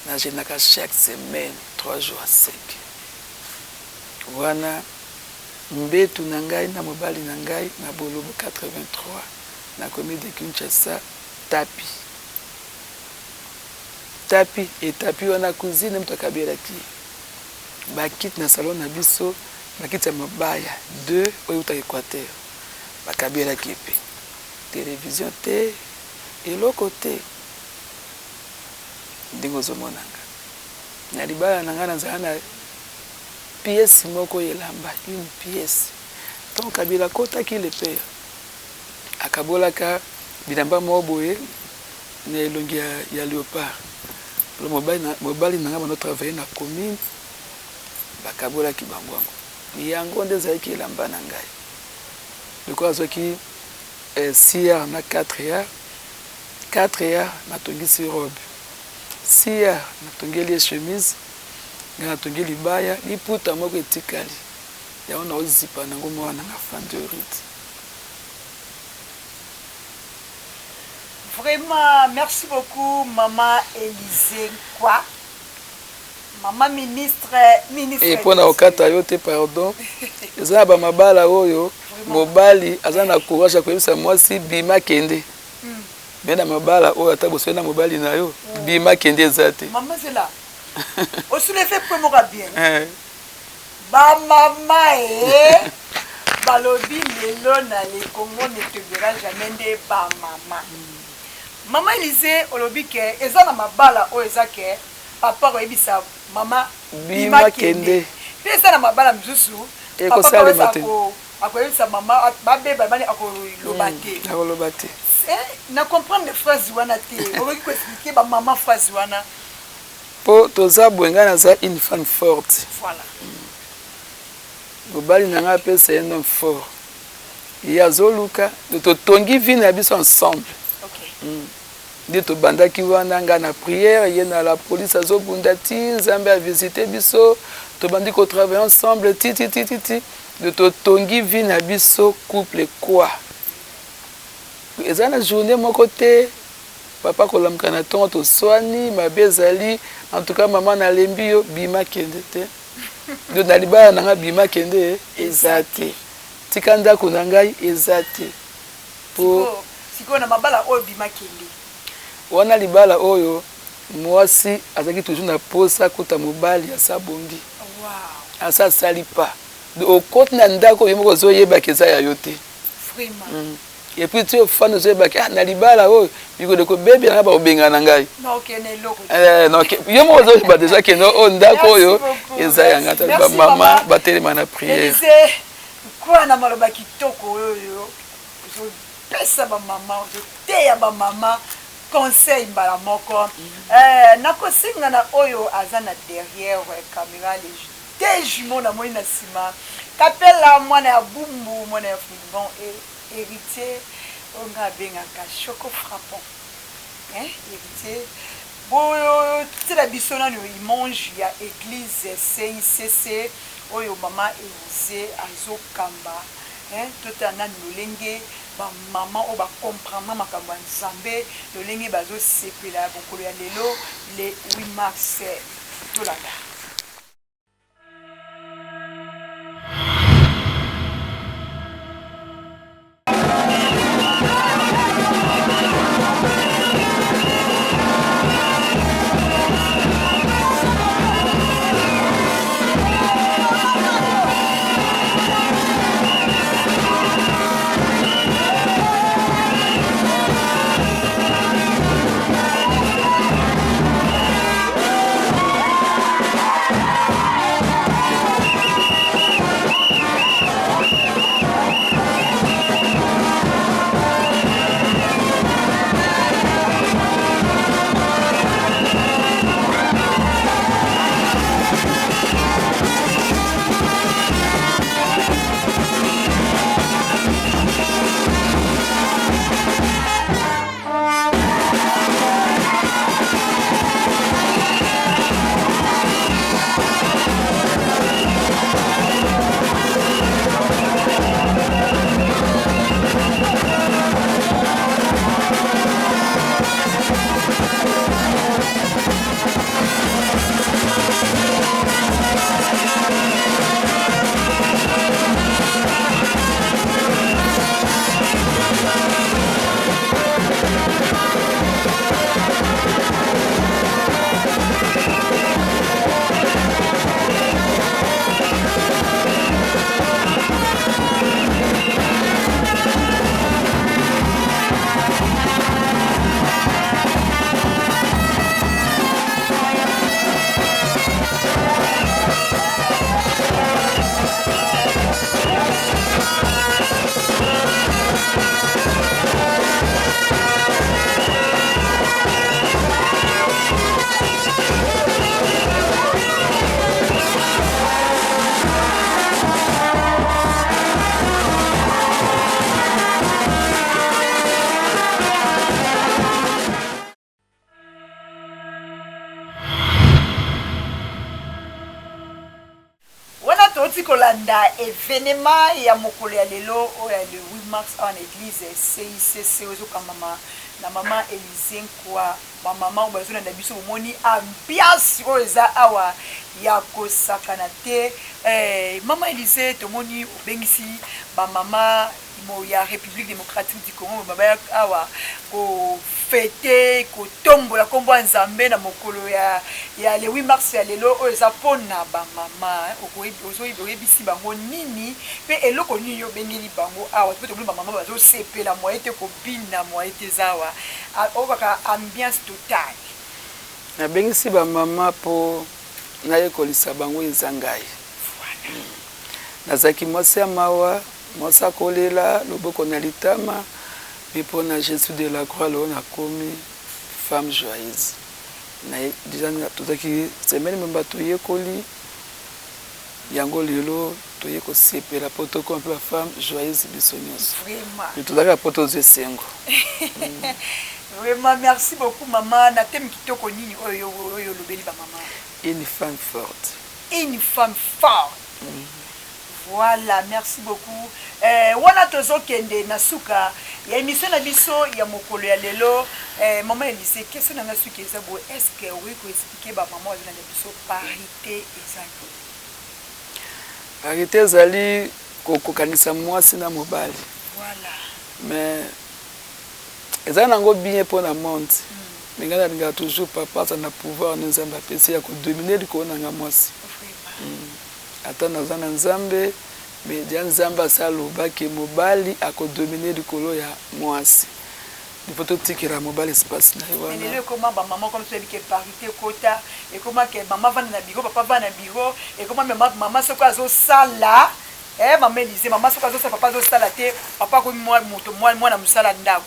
[SPEAKER 1] na jeunaka chaque semaine 3 jours à sec. Wana mbetu na ngai na mobali na ngai na Bolobo 83 na commune de Kinshasa, tapi tapi etapi wana cousine moto akabelaki ye bakiti na salon na biso, bakiti ya mabaya deux oyo eutaka Equateur, bakabelaki ye mpe television te, eloko te. Ndenge ozomona nga na libala na ngai, nazala na pièce moko elamba, une pièce. Donc Kabila akotaki, le père akabolaka bilamba moko boye na elongi ya léopard. Mobali na ngai bando travailler na commune, bakabolaki bango yango, yango nde ezalaki elamba na ngai. Lokola azwaki 6 yard na 4 yard, 4 yard natongisi robe, 6 yard natongeli ye chemise, ngai natongi libaya, liputa moko etikali, yango naozipa nango mwana nanga fandorite.
[SPEAKER 4] Vraiment, merci beaucoup, Maman Élisée Kwa. Maman ministre, ministre.
[SPEAKER 1] E mpo na kokata yo te, pardon, eza na bamabala oyo mobali aza na courage ya koyebisa mwasi bima kende, me na mabala oyo ata bosoli na mobali na yo, bima kende eza te.
[SPEAKER 4] Maman Zela, osoulevé point moko bien. Bamama e balobi lelo na Le Congo ne tombera jamais nde bamama. Mama Élysée, olobi ke eza na mabala oyo eza ke papa koyebisa mama
[SPEAKER 1] bima kende,
[SPEAKER 4] mpe eza na mabala mosusu
[SPEAKER 1] ekosalema te.
[SPEAKER 4] Akoyebisa mama babeba bani, akoloba te.
[SPEAKER 1] Akoloba te.
[SPEAKER 4] Na comprendre phrase wana te. Okoki koexpliquer bamama phrase wana?
[SPEAKER 1] Mpo toza boye, ngai naza une femme forte.
[SPEAKER 4] Voilà.
[SPEAKER 1] Mobali na ngai apesa ye homme fort, ye azoluka totongi vie na biso ensemble. Nde tobandaki wana, ngai na prière, ye na la police, azobunda ti Nzambe avisite biso, tobandi kotravailler ensemble ti ti ti ti ti de totongi vie na biso couple quoi. Eza na journée moko te papa kolamuka na ntongo toswani mabe ezali, en tout cas mama nalembi yo, bima kende te. Donc na libala na ngai bima kende eza te, tika ndako na ngai eza te.
[SPEAKER 4] Po sikoyo na mabala oyo bima kende
[SPEAKER 1] wana, libala oyo mwasi azalaki toujours na posa kuta mobali asa bongi, asa asali pa okoti na ndako, yo moko ozoyebaka eza ya yo te. Et puis ti ofandi ozoyebaki, ah, na libala oyo mikolo ekobebela nga, bakobengana na ngai. Yo moko ozoyeba déjà ke no oyo ndako oyo eza ya ngai. Bamama batelema na prière.
[SPEAKER 4] Kwa na maloba kitoko oyo ozopesa bamama, ozoteya bamama conseil mbala moko, nakosenga na oyo aza na derrière caméra, les deux jumeaux namoni na nsima, Kapela mwana ya Bumbu, mwana ya Fulibon, Héritier oyo ngai abengaka Choco Frappant, Héritier, botiela biso nano image ya église CICC oyo mama Élysée azokamba. Totala nani lolenge bamama oyo bacomprendre makambo ya Nzambe, lolenge bazosepela ya mokolo ya lelo le 8 mars. Tolanda. Bouti kolanda evenement ya mokolo ya lelo oyo ya le 8 mars awa na eglise CICC oyo ezokambama na mama Elise Nkwa. Ba mama oyo bazolanda biso bomoni ambiance oyo eza awa ya kosakana te. Eh, mama Elise, tomoni obengisi ba mama ya République démocratique du Congo baya awa kofete kotombola nkombo ya Nzambe na mokolo ya le 8 mars ya lelo oyo eza mpona bamama. Oyebisi bango nini mpe eloko nini obengeli bango awa? Mpe tomoni bamama bazosepela moye te kobina, moye te eza awa oyo kaka ambiance totale.
[SPEAKER 1] Nabengisi bamama mpo nayekolisa bango eza ngai. Nazalaki mwasi ya mawa, mwasi akolela loboko na litama, mais mpona Jésus de la Croix lelo nakomi femme joyeuse. Déjà tozalaki semaine mobimba toyekoli yango, lelo toye kosepela mpo tokoma mpe bafemme joyeuse biso nyonso. Tozalaka mpo tozwa esengo.
[SPEAKER 4] Vraiment, merci beaucoup mama. Na thème kitoko nini oyo oyo olobeli bamama?
[SPEAKER 1] Une femme forte.
[SPEAKER 4] Une femme forte. Voilà, merci beaucoup. Wana tozokende na suka ya émission na biso ya mokolo ya lelo. Mama Elise, question na nga suki eza boye: est ce que okoki koexpliquer bamama bazolanda biso parité eza nini?
[SPEAKER 1] Parité ezali kokokanisa mwasi na mobali. Mais eza nango bien mpo na monde. Mais ngai nalingaka toujours papa aza na pouvoir nde Nzambe apesi ya kodominer likolo na nga mwasi. Ata naza na Nzambe, mais dia Nzambe asi alobaki mobali akodominer likolo ya mwasi. Il faut totikela mobali espace na ye wana.
[SPEAKER 4] Lelo ekoma bamama comme toyebi ke parité ekota, ekoma ke mama vanda na bureau, papa vanda na bureau. Ekoma mama soki azosala, mama Elise, mama soki azosala, papa azosala te, papa akomi moto mwana mosala ndako.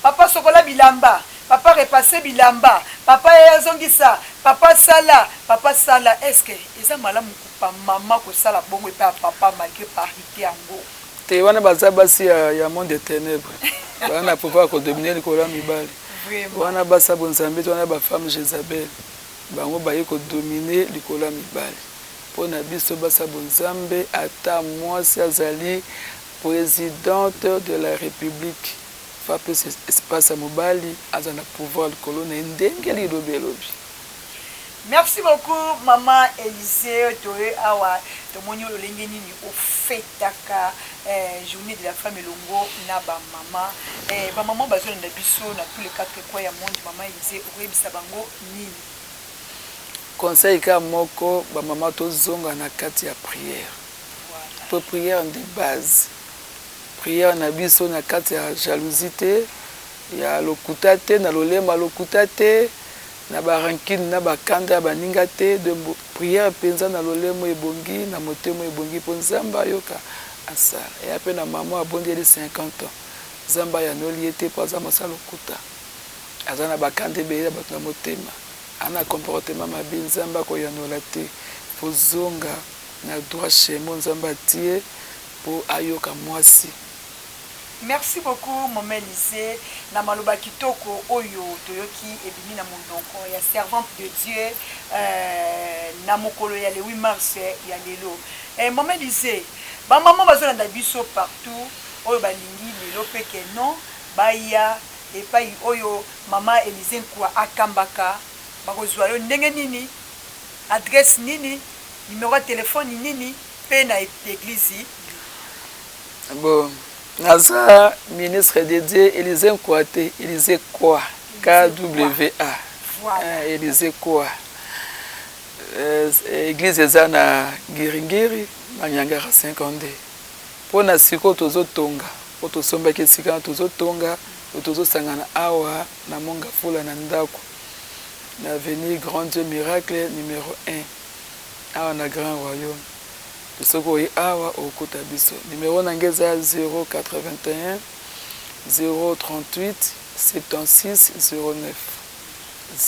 [SPEAKER 4] Papa sokola bilamba, papa repasse bilamba, papa ye azongisa, papa sala, papa sala. Est ce que eza malamu kopa mama kosala bongo epai ya papa malgré parité yango?
[SPEAKER 1] Te, wana baza basi ya monde de ténèbre, baza na pouvoir kodominer likolo ya mibali. Wana basi ya bonzambe te, wana bafemme Jézabel, bango baye kodominer likolo ya mibali. Mpo na biso basi ya bonzambe, ata mwasi azali présidente de la République, fa apesa espace ya mobali aza na pouvoir likolo na ye ndenge lilobi elobi.
[SPEAKER 4] Merci beaucoup mama Elise. Toye awa, tomoni lolenge nini ofetaka journée de la femme elongo na bamama. Bamama bazolanda biso na tous les quatre coins ya monde, mama Elise, okoyebisa bango nini?
[SPEAKER 1] Conseil ka moko: bamama, tozonga na kati ya prière, po prière nde base. Prière na biso na kati ya jalousie te, ya lokuta te, na lolemo lokuta te, na barancune, na bakanda ya baninga te. De prière mpenza na lolemo ebongi, na motema ebongi, mpo Nzambe ayoka, asala. Eya mpe na mama abondeli 50 ans, Nzambe ayanoli ye te, mpo aza mosala lokuta, aza na bakanda ebele ya bato na motema, aza na comportement mabe, Nzambe akoyanola te. Kozonga na droit chemin Nzambe atie mpo ayoka mwasi.
[SPEAKER 4] Merci beaucoup mama Elise na maloba kitoko oyo toyoki ebimi na monoko ya servante de Dieu na mokolo ya le 8 mars ya lelo. Mama Elise, bamama bazolanda biso partout oyo balingi lelo mpe ke non baya epai oyo mama Elise Nkwa akambaka, bakozwa yo ndenge nini? Adresse nini? Numéro ya telefone nini? Mpe na église?
[SPEAKER 1] Bon, naza ministre de Dieu Élysée Nkwa te, Élysée Kwa, KWA. Élysée Kwa. Église eza na Ngiringiri na Nyangara 52. Mpo na sikoyo tozotonga, mpo tosombaki esika wana, tozotonga, tozosangana awa na Mongafula na ndako na avenue Grand Dieu Miracle numéro 1 awa na Grand Royaume. Soki oye awa, okokuta biso. Numéro na ngai eza 081 038 76 09,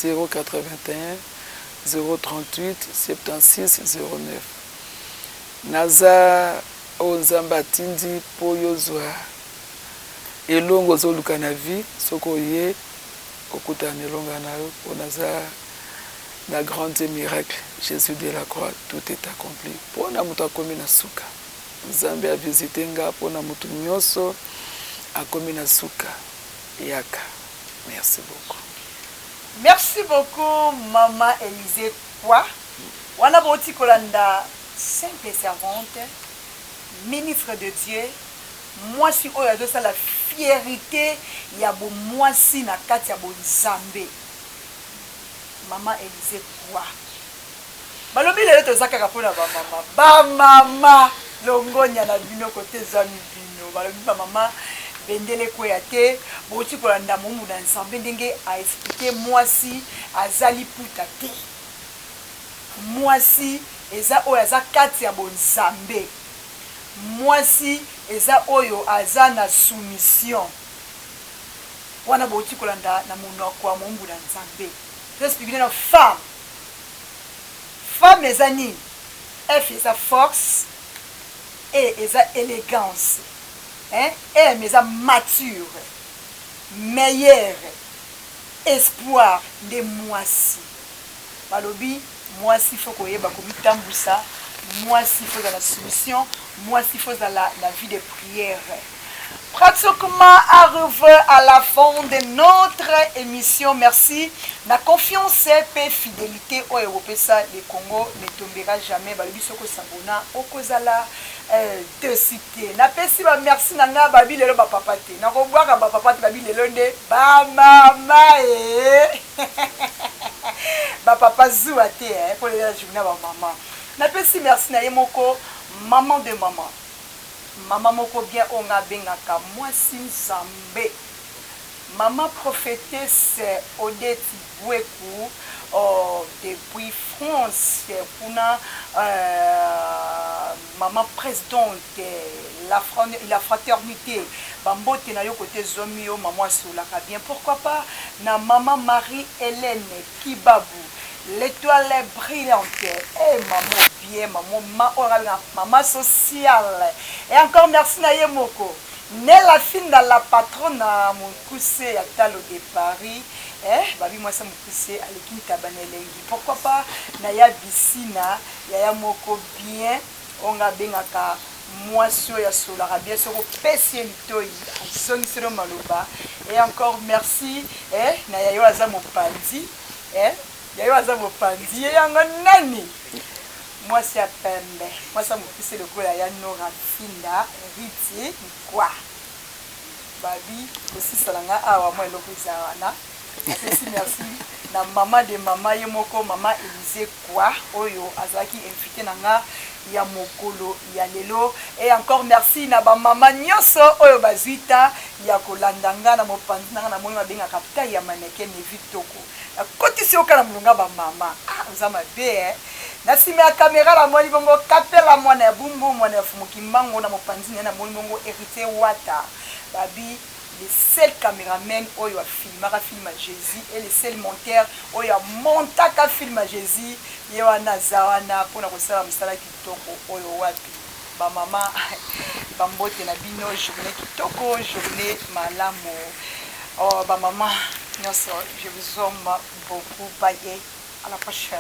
[SPEAKER 1] 081 038 76 09. Naza oyo Nzambe atindi mpo yozwa elongo ozoluka na vie. Soki oye, okutana na elonga na yo, mpo naza Na grand Dieu miracle Jesus de la croix tout est accompli pona moto akomi na suka nzambe a visite nga pona moto nyoso akomi na suka yaka merci beaucoup.
[SPEAKER 4] Merci beaucoup maman Elysee Kwa wana bowuti kolanda simple servante ministre de Dieu mwasi oyo azosala fierite ya bomwasi na kati ya bonzambe. Maman Elysee quoi? Balobi lelo toza kaka pona ba mama. Ba mama longonya na bino kote ezwami bino. Balobi ba mama bendele ekweya te. Bowuti kolanda mowumbu na Nzambe ndenge a expliquer mwasi aza liputa te. Mwasi eza oyo aza kati ya bonzambe. Mwasi eza oyo aza na soumission. Wana bowuti kolanda na monoko ya mowumbu na Nzambe. To explique bino na femme. Femme eza nini? F eza force, E eza elegance, hein? M eza mature, meilleure, espoir nde mwasi. Balobi mwasi faut koyeba komitambwisa, mwasi faut ozala na soumission, mwasi faut ozala na vie de prière. Pratiquement arrive à la fin de notre émission. Merci. Na confiance pe fidélité oyo opesa le Congo ne tombera jamais. Balobi soko sabona okozala euh, de cité. Na pesi ba merci na nga babi lelo ba papa te. Na kobwaka ba papa te babi lelo nde ba mama eh. Ba papa zuwa te eh po lelo journée ba mama. Na pesi merci na ye moko maman de maman. Maman moko bien oyo nga abengaka mwasi nzambe maman prophetesse Odette Bueku oh depuis France kuna euh, maman presidente la, la fraternité ba mbote na yo kote ezwami yo maman asolaka bien pourquoi pas na maman Marie Helène Kibabu L'etoile brillante eh maman bien maman ma oyo nga maman sociale et encore merci na ye moko Nella Finda la patrona mokuse ya talo de Paris eh babi mwasi mokuse aleki ntaba na elengi pourquoi pas na ya bisina yaya moko bien oyo nga abengaka mwasi oyo asolaka bien soki opesi ye litoyi azongiselo maloba et encore merci eh na yayo aza mopanzi Eh, yayo aza mopanzi ye yango nani? Mwasi ya pembe, mwasi ya mokuse lokola ya Nora Finda Riti Nkwa. Babi kosisa na nga awa mwa eloko eza wana. Napesi merci na mama de mama ye moko mama Elise Kwa oyo azalaki invité na nga ya mokolo ya lelo et encore merci na ba mama nyonso oyo bazwi ta ya kolanda nga na mopanzi na nga namoni babengaka taille ya mannequin Nevi Toko nakotisi yo kaka na molonga ba mama ah oza mabe eh na nsima ya kamera namoni bongo kapela mwana ya bumbu mwana ya fumu kimbango na mopanzi na ye namoni bongo héritier wata babi le seul cameraman oyo afilmaka film ya jésus et le seul monteur oyo amontaka film ya jésus ye wana aza wana mpona kosala mosala kitoko oyo wapi bamama bambote na bino journée kitoko journée malamu oh, bamama nyonso je vous aime beaucoup bye à la prochaine.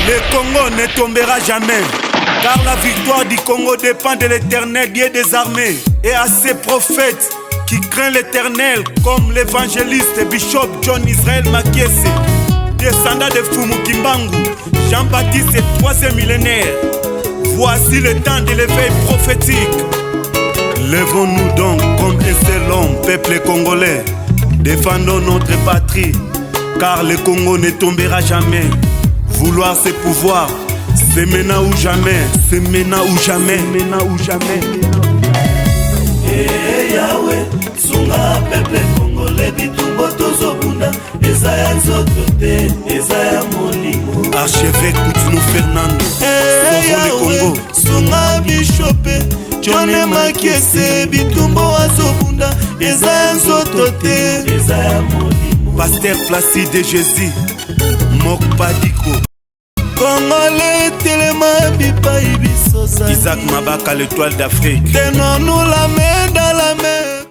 [SPEAKER 2] Le Congo ne tombera jamais, car la victoire du Congo dépend de l'éternel Dieu des armées et à ses prophètes qui craint l'éternel comme l'évangéliste Bishop John Israël Makiese, descendant de Fumu Kimbangu, Jean-Baptiste troisième millénaire. Voici le temps de l'éveil prophétique. Levons-nous donc comme un seul homme, peuple congolais. Défendons notre patrie, car le Congo ne tombera jamais. Vouloir ses pouvoirs, C'est maintenant ou jamais, c'est maintenant ou jamais, maintenant ou jamais.
[SPEAKER 3] Ee Yawe, sunga peuple congolais, bitumba tozobunda eza ya nzoto te, eza ya molimo.
[SPEAKER 2] Archevêque Coutinho Fernando,
[SPEAKER 3] Ee
[SPEAKER 2] sauvons le
[SPEAKER 3] Yawe,
[SPEAKER 2] Congo.
[SPEAKER 3] Sunga bishop John Makiese, bitumba azobunda eza ya nzoto te, eza ya molimo.
[SPEAKER 2] Pasteur Placide de Jésus, Mokpadiko.
[SPEAKER 3] Congolais, telema bipai biso zali.
[SPEAKER 2] Isaac Mabaka, l'étoile d'Afrique.
[SPEAKER 3] Tenons-nous la main dans la main.